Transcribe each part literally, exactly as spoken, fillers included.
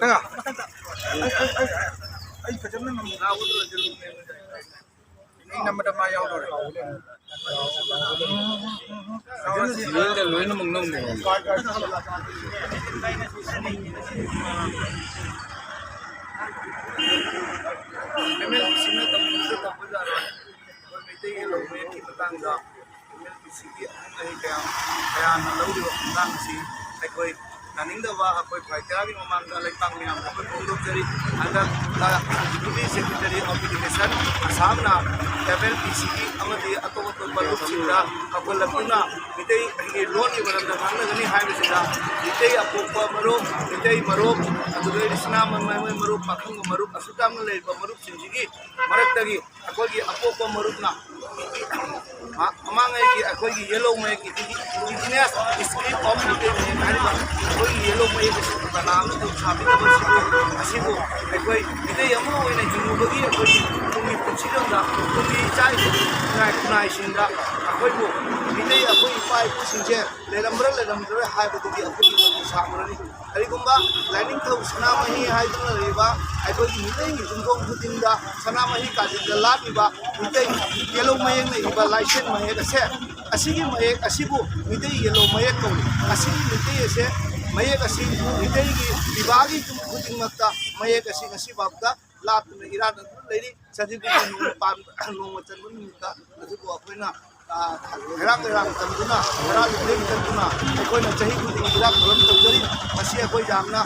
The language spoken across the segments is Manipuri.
ꯃꯊꯪ꯫ ꯑꯩ, ꯑꯩ, ꯑꯩ, ꯑꯩ ꯐꯖꯅ ꯅꯝ-, ꯑꯩ ꯅꯝꯕꯗ ꯃꯥ ꯌꯥꯎꯗꯧꯔꯦ꯫ ꯁꯤꯔꯦꯜꯗ ꯂꯣꯏꯅꯃꯛ ꯅꯝꯃꯣ꯫ ꯑꯦꯝ ꯑꯦꯜ ꯁꯤꯅ ꯇꯧꯅꯤꯡꯕꯗ ꯇꯧꯕ ꯌꯥꯔꯣꯏ꯫ ꯑꯩꯈꯣꯏ ꯃꯩꯇꯩꯒꯤ ꯂꯧ ꯃꯌꯦꯛꯀꯤ ꯃꯇꯥꯡꯗ ꯑꯦꯝ ꯑꯦꯜ ꯄꯤ ꯁꯤꯒꯤ ꯑꯍꯨꯝ ꯑꯍꯩ ꯀꯌꯥ, ꯀꯌꯥꯅ ꯂꯧꯔꯤꯕ ꯈꯣꯡꯊꯥꯡ ꯑꯁꯤ ꯑꯩꯈꯣꯏ ꯌꯥꯅꯤꯡꯗꯕ, ꯑꯩꯈꯣꯏ ꯈ꯭ꯋꯥꯏ ꯇꯔꯥꯒꯤ ꯃꯃꯥꯡꯗ ꯂꯩꯄꯥꯛ ꯃꯌꯥꯝꯗ ꯑꯩꯈꯣꯏ ꯐꯣꯡꯗꯣꯛꯆꯔꯤ꯫ ꯍꯟꯗꯛ, ꯑ, Deputy Secretary of Education ꯑꯁꯥꯝꯅ ꯑꯦꯝ ꯑꯦꯜ ꯄꯤ ꯁꯤꯒꯤ ꯑꯃꯗꯤ ꯑꯇꯣꯞ ꯑꯇꯣꯞꯄ ꯂꯨꯞꯁꯤꯡꯗ ꯀꯧꯈꯠꯂꯛꯇꯨꯅ ꯃꯤꯇꯩꯒꯤ ꯂꯣꯟꯒꯤ ꯃꯔꯝꯗ ꯉꯥꯡꯅꯒꯅꯤ ꯍꯥꯏꯕꯁꯤꯗ ꯃꯤꯇꯩ ꯑꯄꯣꯛꯄ ꯃꯔꯨꯞ, ꯃꯤꯇꯩ ꯃꯔꯨꯞ, ꯑꯗꯨꯗꯒꯤ ꯏꯆꯤꯟ ꯏꯅꯥꯃ ꯃꯔꯨꯞ, ꯄꯥꯈꯪꯕ ꯃꯔꯨꯞ, ꯑꯁꯨꯛ ꯌꯥꯝꯅ ꯂꯩꯔꯤꯕ ꯃꯔꯨꯞꯁꯤꯡꯁꯤꯒꯤ ꯃꯔꯛꯇꯒꯤ ꯑꯩꯈꯣꯏꯒꯤ ꯑꯄꯣꯛꯄ ꯃꯔꯨꯞꯅ ꯃ-, ꯃꯃꯥꯡꯉꯩꯒꯤ ꯑꯩꯈꯣꯏꯒꯤ ꯌꯦꯜꯂꯧ ꯃꯌꯦꯛꯀꯤ ꯏꯟꯗꯤꯖꯤꯅꯁ ꯁ꯭ꯀ꯭ꯔꯤꯞ ꯑꯣꯐ ꯃꯤꯇꯩ ꯃꯌꯦꯛ ꯍꯥꯏꯔꯤꯕ ꯑꯩꯈꯣꯏꯒꯤ ꯌꯦꯜꯂꯧ ꯃꯌꯦꯛ ꯑꯁꯤ ꯀꯅꯥ ꯑꯃꯠꯇ ꯁꯥꯕꯤꯗꯕ ꯁꯤꯒꯨꯝ ꯑꯁꯤꯕꯨ ꯑꯩꯈꯣꯏ ꯃꯤꯇꯩ ꯑꯃ ꯑꯣꯏꯅ ꯍꯤꯡꯕꯒꯤ ꯑꯩꯈꯣꯏꯒꯤ ꯇꯨꯡꯒꯤ ꯄꯨꯟꯁꯤꯔꯣꯜꯗ, ꯇꯨꯡꯒꯤ ꯏꯆꯥ ꯏꯁꯨ ꯈꯨꯟꯅꯥꯏ ꯈꯨꯟꯅꯥꯏꯁꯤꯡꯗ ꯑꯩꯈꯣꯏꯕꯨ ꯃꯤꯇꯩ ꯑꯩꯈꯣꯏ ꯏꯄꯥ ꯏꯄꯨꯁꯤꯡꯁꯦ ꯂꯩꯔꯝꯕ꯭ꯔꯥ ꯂꯩꯔꯝꯗ꯭ꯔꯥ ꯍꯥꯏꯕꯗꯨꯗꯤ ꯑꯩꯈꯣꯏꯒꯤ ꯃꯇꯝ ꯁꯥꯡꯂꯔꯅꯤ꯫ ꯀꯔꯤꯒꯨꯝꯕ ꯂꯥꯏꯅꯤꯡꯊꯧ ꯁꯅꯥꯃꯍꯤ ꯍꯥꯏꯗꯨꯅ ꯂꯩꯔꯤꯕ ꯑꯩꯈꯣꯏꯒꯤ ꯃꯤꯇꯩꯒꯤ ꯌꯨꯝꯊꯣꯡ ꯈꯨꯗꯤꯡꯗ ꯁꯅꯥꯃꯍꯤ ꯀꯥꯆꯤꯟꯗ ꯂꯥꯠꯂꯤꯕ ꯃꯤꯇꯩ ꯌꯦꯜꯂꯧ ꯃꯌꯦꯛꯅ ꯏꯕ ꯂꯥꯏꯁꯦꯟ ꯃꯌꯦꯛ ꯑꯁꯦ, ꯑꯁꯤꯒꯤ ꯃꯌꯦꯛ ꯑꯁꯤꯕꯨ ꯃꯤꯇꯩ ꯌꯦꯜꯂꯧ ꯃꯌꯦꯛ ꯀꯧꯏ꯫ ꯑꯁꯤꯒꯤ ꯃꯤꯇꯩ ꯑꯁꯦ, ꯃꯌꯦꯛ ꯑꯁꯤ ꯃꯤꯇꯩꯒꯤ ꯄꯤꯕꯥꯒꯤ ꯌꯨꯝ ꯈꯨꯗꯤꯡꯃꯛꯇ ꯃꯌꯦꯛ ꯑꯁꯤ ꯉꯁꯤ ꯐꯥꯎꯕꯗ ꯂꯥꯠꯇꯨꯅ ꯏꯔꯥꯠꯅꯗꯨꯅ ꯂꯩꯔꯤ꯫ ꯆꯍꯤ ꯈꯨꯗꯤꯡꯒꯤ ꯅꯣꯡꯃ ꯄꯥꯟꯕ, ꯅꯣꯡꯃ ꯆꯟꯕ ꯅꯨꯃꯤꯠꯇ ꯑꯗꯨꯕꯨ ꯑꯩꯈꯣꯏꯅ, ꯑ, ꯍꯩꯔꯥꯡ ꯂꯩꯔꯥꯡ ꯇꯝꯗꯨꯅ, ꯍꯔꯥ ꯂꯨꯊꯦꯡ ꯇꯝꯗꯨꯅ ꯑꯩꯈꯣꯏꯅ ꯆꯍꯤ ꯈꯨꯗꯤꯡꯒꯤ ꯏꯔꯥꯠ ꯊꯧꯔꯝ ꯇꯧꯖꯔꯤ꯫ ꯃꯁꯤ ꯑꯩꯈꯣꯏ ꯌꯥꯝꯅ,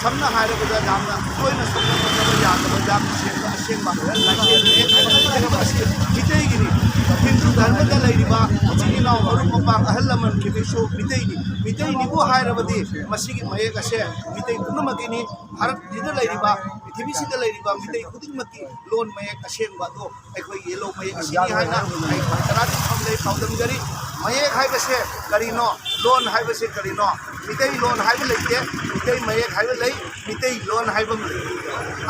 ꯁꯝꯅ ꯍꯥꯏꯔꯕꯗ, ꯌꯥꯝꯅ ꯇꯣꯏꯅ ꯁꯣꯛꯅꯕ ꯌꯥꯗꯕ, ꯌꯥꯝꯅ ꯁꯦꯡꯕ ꯑꯁꯦꯡꯕ ꯂꯥꯏꯁꯦꯟ ꯃꯌꯦꯛ ꯍꯥꯏꯕ ꯑꯁꯤ ꯃꯤꯇꯩꯒꯤꯅꯤ꯫ ꯍꯤꯟꯗꯨ ꯙꯔꯃꯗ ꯂꯩꯔꯤꯕ ꯏꯆꯤꯟ ꯏꯅꯥꯎ ꯃꯔꯨꯞ ꯃꯄꯥꯡ ꯑꯍꯜ ꯂꯃꯟ ꯈꯤꯕꯤꯁꯨ ꯃꯤꯇꯩꯅꯤ꯫ ꯃꯤꯇꯩꯅꯤꯕꯨ ꯍꯥꯏꯔꯕꯗꯤ ꯃꯁꯤꯒꯤ ꯃꯌꯦꯛ ꯑꯁꯦ ꯃꯤꯇꯩ ꯄꯨꯝꯅꯃꯛꯀꯤꯅꯤ꯫ ꯚꯥꯔꯠꯁꯤꯗ ꯂꯩꯔꯤꯕ, ꯄ꯭ꯔꯤꯊꯤꯕꯤꯁꯤꯗ ꯂꯩꯔꯤꯕ ꯃꯤꯇꯩ ꯈꯨꯗꯤꯡꯃꯛꯀꯤ ꯂꯣꯟ ꯃꯌꯦꯛ ꯑꯁꯦꯡꯕ ꯑꯗꯣ ꯑꯩꯈꯣꯏ ꯌꯦꯜꯂꯧ ꯃꯌꯦꯛ ꯑꯁꯤꯅꯤ ꯍꯥꯏꯅ ꯑꯩ ꯈ꯭ꯋꯥꯏ ꯇꯔꯥꯗꯤ ꯃꯐꯝꯗ ꯑꯩ ꯄꯥꯎꯗꯝꯖꯔꯤ꯫ ꯃꯌꯦꯛ ꯍꯥꯏꯕꯁꯦ ꯀꯔꯤꯅꯣ? ꯂꯣꯟ ꯍꯥꯏꯕꯁꯦ ꯀꯔꯤꯅꯣ? ꯃꯤꯇꯩ ꯂꯣꯟ ꯍꯥꯏꯕ ꯂꯩꯇꯦ, ꯃꯤꯇꯩ ꯃꯌꯦꯛ ꯍꯥꯏꯕ ꯂꯩ, ꯃꯤꯇꯩ ꯂꯣꯟ ꯍꯥꯏꯕ ꯑꯃ ꯂꯩ꯫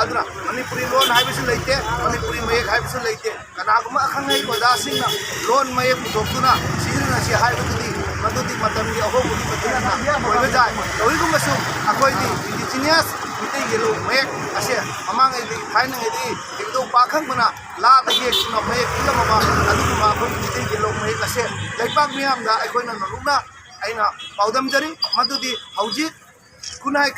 ꯑꯗꯨꯅ ꯃꯅꯤꯄꯨꯔꯤ ꯂꯣꯟ ꯍꯥꯏꯕꯁꯨ ꯂꯩꯇꯦ, ꯃꯅꯤꯄꯨꯔꯤ ꯃꯌꯦꯛ ꯍꯥꯏꯕꯁꯨ ꯂꯩꯇꯦ꯫ ꯀꯅꯥꯒꯨꯝꯕ ꯑꯈꯪ ꯑꯍꯩ ꯑꯣꯖꯥꯁꯤꯡꯅ ꯂꯣꯟ ꯃꯌꯦꯛ ꯄꯨꯊꯣꯛꯇꯨꯅ ꯁꯤꯖꯤꯟꯅꯁꯤ ꯍꯥꯏꯕꯗꯨꯗꯤ ꯃꯗꯨꯗꯤ ꯃꯇꯝꯒꯤ ꯑꯍꯣꯡꯕꯒꯤ ꯃꯇꯨꯡ ꯏꯟꯅ ꯑꯣꯏꯕ ꯌꯥꯏ꯫ ꯇꯧꯏꯒꯨꯝꯕꯁꯨ ꯑꯩꯈꯣꯏꯗꯤ ꯏꯟꯗꯤꯖꯤꯅꯤꯌꯁ ꯃꯩꯇꯩ ꯌꯦꯜꯂꯧ ꯃꯌꯦꯛ ꯑꯁꯦ ꯃꯃꯥꯡꯉꯩꯗꯤ, ꯊꯥꯏꯅꯉꯩꯗꯤ ꯏꯕꯨꯙꯧ ꯄꯥꯈꯪꯕꯅ ꯂꯥꯗ ꯌꯦꯛꯇꯨꯅ ꯃꯌꯦꯛ ꯏꯜꯂꯝꯃꯕ ꯑꯗꯨꯒꯨꯝꯕ ꯑꯩꯈꯣꯏꯒꯤ ꯃꯩꯇꯩ ꯌꯦꯜꯂꯧ ꯃꯌꯦꯛ ꯑꯁꯦ ꯂꯩꯄꯥꯛ ꯃꯤꯌꯥꯝꯗ ꯑꯩꯈꯣꯏꯅ ꯅꯧꯅ ꯑꯩꯅ ꯄꯥꯎꯗꯝꯖꯔꯤ꯫ ꯃꯗꯨꯗꯤ ꯍꯧꯖꯤꯛ ꯈꯨꯟꯅꯥꯏ